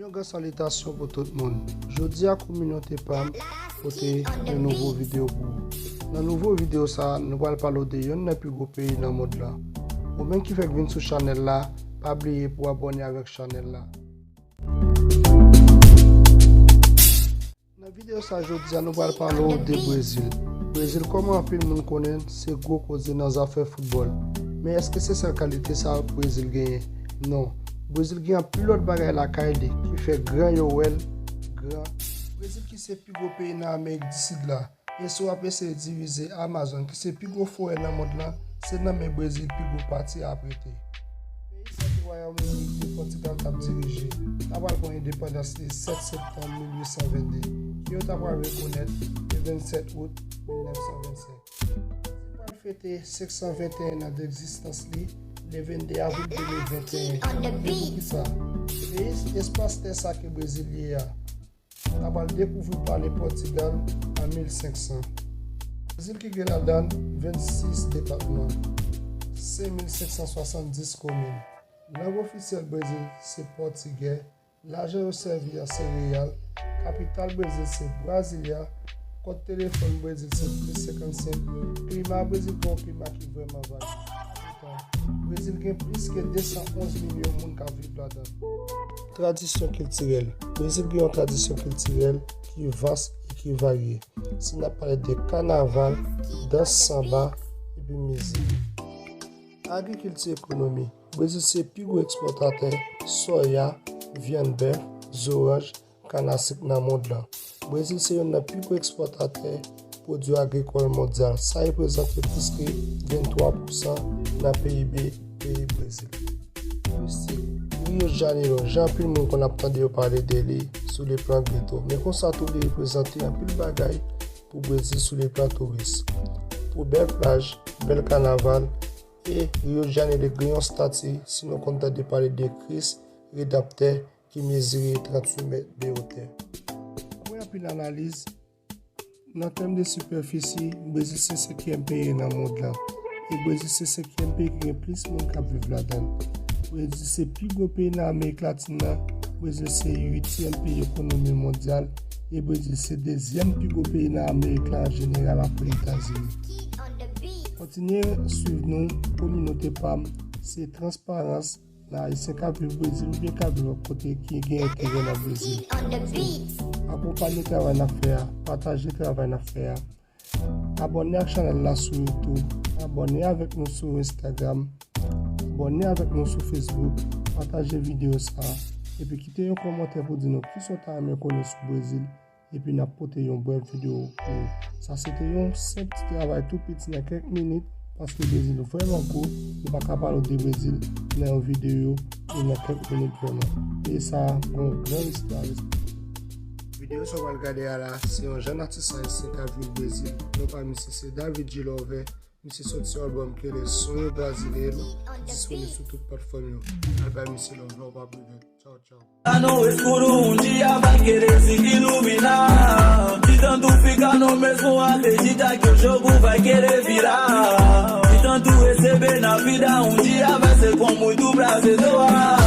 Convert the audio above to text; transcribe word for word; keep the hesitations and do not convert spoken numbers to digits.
Yon gran salitasyon pou tout moun. Jodi a, kominote pa m pote yon nouvo videyo pou ou. Nan nouvo videyo sa a, nou pral pale w de yonn nan pi gwo peyi nan mond lan. Ou menm ki fèk vin sou chanèl la, pa bliye pou abòne avèk chanèl la. Nan videyo sa jodi a, nou pral pale w de Brezil. Brezil, kòman anpil moun konnen l, se gwo koze nan zafè foutbòl. Men èske se sèl kalite sa Brezil genyen? Non. Brezil gen anpil lòt bagay lakay li ki fè gran yo wè l gran. Brezil ki se pi gwo peyi nan Amerik di Sid la. E si w ap eseye divize Amazon, ki se pi gwo forè nan mond lan, se nan men Brezil pi gwo pati a ap rete. Peyi sa ki Wayòm Inik de Pòtigal t ap dirije, ta pral pran endepandans li sèt septanm mil uit san vennde, ke yo ta pral rekonèt le vennsèt out mil nèf san vennsenk. Li pral fete senk san venteyen an degzistans li le vennde avril de mil venteyen. E poukisa? Peyi, espas tè sa ke Brezil ye a, ta pral dekouvri pa le Pòtigal an mil senk san. Brezil ki gen ladan l vennsis depatman, senk mil senk san swasanndis komin. Lang ofisyèl Brezil se pòtigè. Lajan yo sèvi a se reyal. Kapital Brezil se Brasilia. Kòd telefòn Brezil se plis senkannsenk. Klima Brezil gen yon klima ki vrèman varyè. Brezil gen plis ke de san onz milyon moun k ap viv ladan l. Tradisyon kiltirèl. Brezil gen yon tradisyon kiltirèl ki vas e ki varye. Si n ap pale de kanaval, dans sanba, epi mizik. Agrikilti, ekonomi. Brezil se pi gwo ekspòtatè sòya, vyann bèf, zoranj, kann a sik nan mond lan. Brezil se youn nan pi gwo ekspòtatè pwodui agrikòl mondyal. Sa reprezante plis ke venntwa pousan nan P I B peyi Brezil. Touristik, Rio de Janeiro, jan anpil moun konn ap tande yo pale de li sou le plan ghetto. Men konsa tou, li reprezante anpil bagay pou Brezil sou le plan touris. Pou bèl plaj, bèl kanaval, e Rio de Janeiro gen yon estati, si nou konn tande pale de Kris Redanptè, ki mezire tranntuit mèt de wotè. Apre anpil analiz, nan tèm de sipèfisi, Brezil se senkyèm peyi nan mond lan. E Brezil se senkyèm peyi ki gen plis moun k ap viv ladan l. Brezil se pi gwo peyi nan Amerik Latin nan. Brezil se uityèm peyi ekonomi mondyal. E Brezil se dezyèm pi gwo peyi nan Amerik la an jeneral apre Etazini. Kontinye swiv nou, kominote pa m, se transparans nan Ayisyen k ap viv Brezil oubyen k ap viv lòt kote ki gen enterè nan Brezil. Akonpanye travay n ap fè a, pataje travay n ap fè a. Abòne ak chanèl la sou YouTube, abòne avèk nou sou Instagram, abòne avèk nou sou Facebook, pataje videyo sa a, epi kite yon kòmantè pou di nou kisa w ta renmen konnen sou Brezil, epi n ap pote yon brèf videyo pou ou. Sa se te yon senp ti travay tou piti nan kèk minit, paske Brezil vrèman gwo, nou pa ka pale w de Brezil nan yon videyo e nan kèk minit vrèman. E sa gon gran istwa. Videyo sa w pral gade a la, se yon jèn atis ayisyen k ap viv Brezil. Non pa misye se David G Love. Misye soti yon albòm ki rele Sonho Brasileiro, ki disponib sou tout platfòm yo. Al bay misye love la, ou p ap regrèt. Tchaw, tchaw. Tá no escuro, um dia vai querer se iluminar. De tanto ficar no mesmo, acredita que o jogo vai querer virar. De tanto receber na vida, um dia vai ser com muito prazer doar.